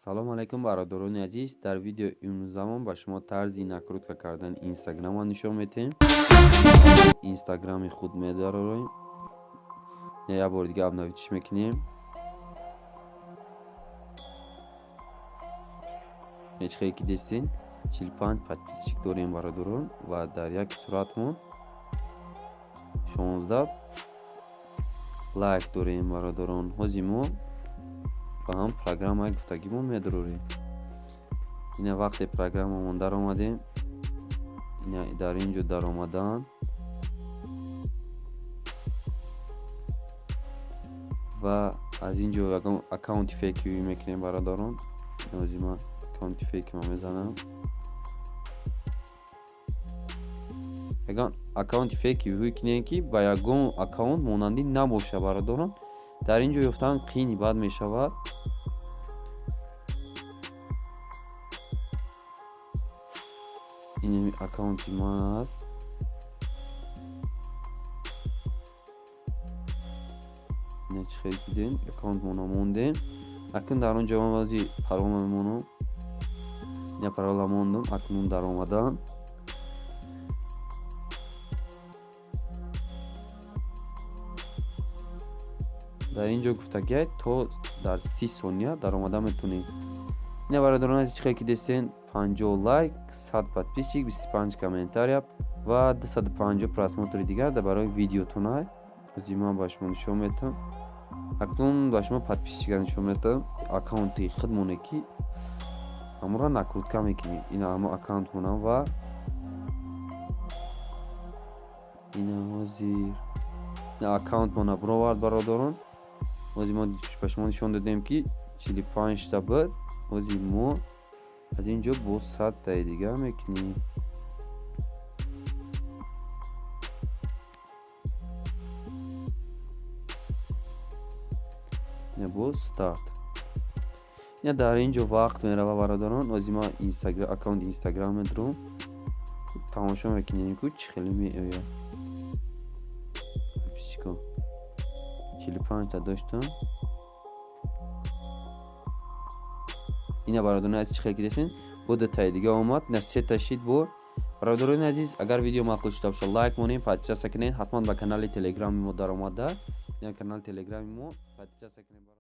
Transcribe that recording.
Салом алайкум, бародарони азиз. Дар видеои имрӯзамон ба шумо тарзи накрутка кардани Инстаграмро нишон медиҳем. Инстаграми худ медарорем, як бори дига обновить мекунем. Ҳеҷ хеле ки дистин, 45 подписчик дорем, бародарон, ва дар як суратмон 16 лайк дорем, бародарон. Ҳозир мо ба ҳам программаи гуфтагимон медарорем. Ина, вақте программамон даромадем, ина, дар ин ҷо даромадан ва аз ин ҷо ягон аккаунти фейки мекунем, бародарон. Ҳозир ман аккаунти фейкима мезанам. Ягон аккаунти фейки кунем, ки ба ягон аккаунт монандӣ набошад, бародарон. Дар ин ҷо ёфтан қийни бад мешавад. Ин аккаунти ман аст. Ина, чӣ хел дидем, аккаунтмона мондем. Акнун дар он ҷо ман баъзи парола мемонам. Ина, парола мондам. Акнун даромадам. Дар ин ҷо гуфтагиай, то дар 30 сония даромада метавонед. Ина, бародарон азиз, чӣ хел ки дистен, 50 лайк, 100 подписчик, 25 комментария ва 250 просмотри дигар дар барои видеотонай. Ҳозир ман ба шумо нишон медиҳам. Акнун ба шумо подписчика нишон медиҳам. Аккаунти худмоне, ки ҳамонро накрутка мекунем. Ина, ҳамо аккаунтмонам ва ина, ҳозир аккаунтмона бировард, бародарон. Ҳозир мо ба шумо нишон додем, ки 45-та буд. Ҳозир мо аз ин ҷо боз 100-таи дигар мекунем. Ина, боз старт. Ина, дар ин ҷо вақт мерава, бародарон. Ҳозир ман аккаунти Инстаграм медурам, тамошо мекунем, ку чӣ хеле меояд. Подписчико 45-та доштам. Ина, бародарони азиз, чӣ хел ки дидем, бо дутаи дига омад. Ина, сета шид бо. Бародарони азиз, агар видео маъқул шуда бошад, лайк монем, подписаться кунед. Ҳатман ба канали Телеграми мо даромада, ина, канали Телеграми мо подписаться кунед.